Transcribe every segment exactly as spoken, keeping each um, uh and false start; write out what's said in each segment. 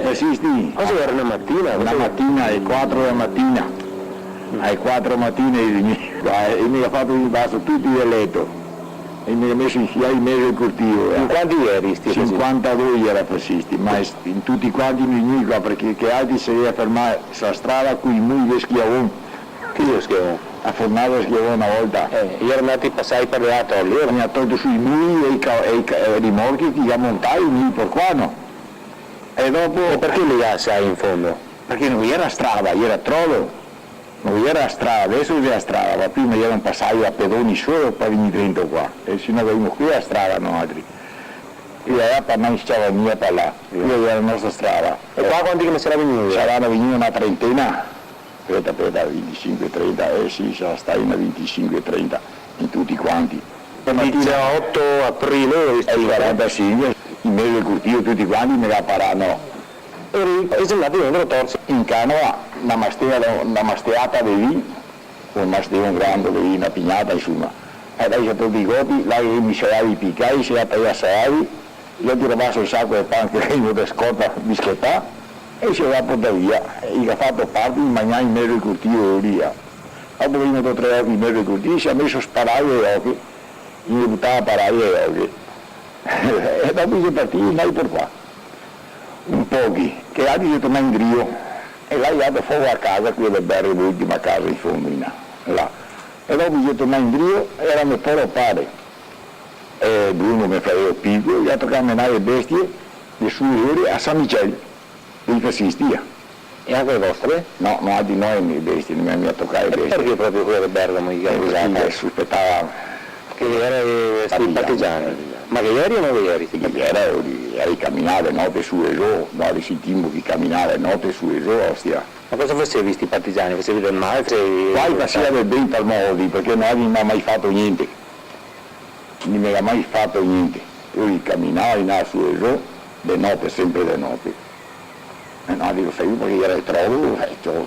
Fascisti? Cosa era, na matina? Na matina, ae quatro dea matina. Ae quatro dea matina i vegnì qua, e i me ga fato in baso tuti de leto. E i me ga meso in, là in mezo al cortivo, eh. In quanti ieri sti fascisti? Sinquantadó iera fascisti, ma in tuti quanti i vegnì qua, parché che altri se gera fermà su a strada coi mui de schiavon. Chi xe schiavon? A fornada de schiavon na volta. Eh, i iera ndati pasai par de là a torlo. Iera ndati a torlo sui mui e i ca-, e i ca-, e i rimorchi che i ga montà lì par qua, no? E dopo... E parché lì, ah, sai, in fondo? Parché no iera strada, iera trolo. No iera strada, deso xe a strada, ma prima iera un pasajo a pedoni solo par vegnir drento qua. E se no gavevimo qui a strada noaltri. Qui iera par na sciavania par là, qui iera la nostra strada. E qua quanti che ne sarà vegnui? Sarà vegnui na trentena. Speta, speta, vintisinque, trenta, eh sì, sarà stai na vintisinque, trenta, in tuti quanti. El dixeoto aprile, go visto. El quarantasinque, in mezo al cortivo tuti quanti me ga parà, no. E i xe ndati dentro a torse. In canova, na mastea, na masteata de vin, un masteon grando de vin, na pignata, insoma. E là i xe tuti i copi, là i me se ga picai, i se ga picai, i ga tirà baso el saco de pan che gavevimo de scorta, biscotà, e i se ga portà via. E i ga fato parte de magnà in mezo al cortivo lì, eh. Dopo che gavevimo do tre ochi in mezo al cortivo, i se ga meso a sparar e oche, i me butava a parar e oche. E dopo i xe partì, ndai par qua. Un pochi, che altri i xe tornai indrio, e là i ga dato fogo a casa, quea del Berre, l'ultima casa in fondo, in là. E dopo i xe tornai indrio, e iera me poro pare, e Bruno, me fradeo picoło, i ga tocà menar e bestie de su e ore a San Michel, dei fascisti, eh. E anca e vostre? No, noaltri no, e bestie, no me ga mia tocà e bestie. E parché proprio quea de Bergamo i ga... Eh, usà? Parché i sospetava che iera, eh, sti partigiani. Partigiani. Ma che ieri o no ieri? Sì, iera, iera, i caminava de note su e zo, noaltri sentimo che i caminava de note su e zo, ostia. Ma cosa fasevi sti partigiani? Fasevi del mal? Qua i faseva del ben par modi, parché noaltri no i me ga mai fato gnente. No i me ga mai fato gnente. Iera, i caminava, i ndava su e zo, de note, senpre de note. E noaltri lo savemo parché iera el trolo, eh, ciò,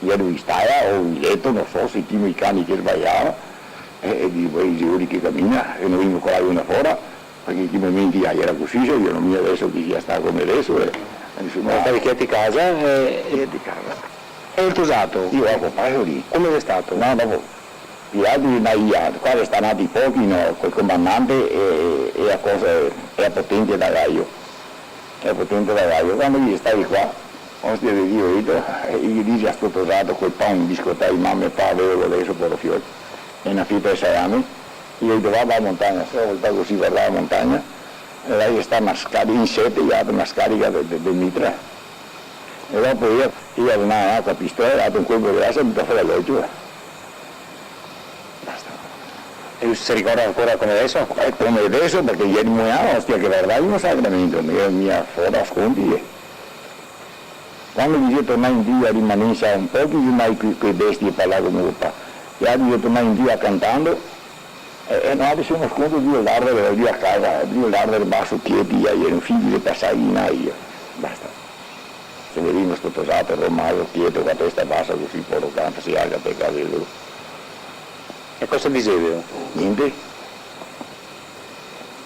iera in stala o in leto, no so, sentimo i cani che sbaiava, e, e dixemo, "Xe ora che camina", e no gavemo colà da fora, parché in quei momenti, ah, iera cusì, sa, no xe mia deso che sia stà come deso, eh. Insoma, ma stavi chieti casa, eh, chieti casa. E el tosato? Mi, dopo, paso lì. Come xe stà? No, dopo, i altri, ma i altri, qua xe stà ndati pochi, no, col comandante e, e a cosa, e a potente da Gaio. E a potente da Gaio. Quando i xe stati qua, ostia de Dio, vedo, e i ghe dixe a sto tosato col pan biscotà in man: "Pa, vedelo deso, poro fiol, e na feta de salame." I ga dito: "Va, va a montagna." Se ga voltà cusì, vardava a montagna, e là xe stà na scarica, in sete, i ga dato na scarica de, de, de mitra. E dopo i ga, i ga dà na, na pistola, i ga dato un colpo de grasa e butà fora l'ocio, eh. Basta. E lu se ricorda ancora come deso? Eh, come deso, parché ieri mo, ostia, che vardavimo, sacramento, no iera mia fora sconti, eh. Quando i xe tornai indrio, rimanea un poco, i xe ndai co, co e bestie par là come papà. E i xe tornai indrio cantando, e, e noaltri se semo sconti drio l'arbore, drio a casa, drio l'arbore baso, chieti, i iera fin che pasai in aria. Basta. Se vedeva sto tosato romaso, chieto, co a testa basa cusì, poro can, faseva anca pecà vederlo. E cosa dixeva? Gnente.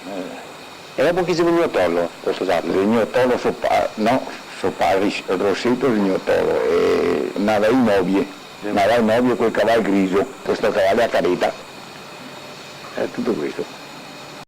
Eh. E dopo chi xe vegnù a torlo, sto tosato? Xe vegnù a torlo so pa-, no, so pare, Roseto xe vegnù a torlo, e Nadai Nobie, Nadai Nobie col caval grixo, co sto caval a careta. E tuto questo.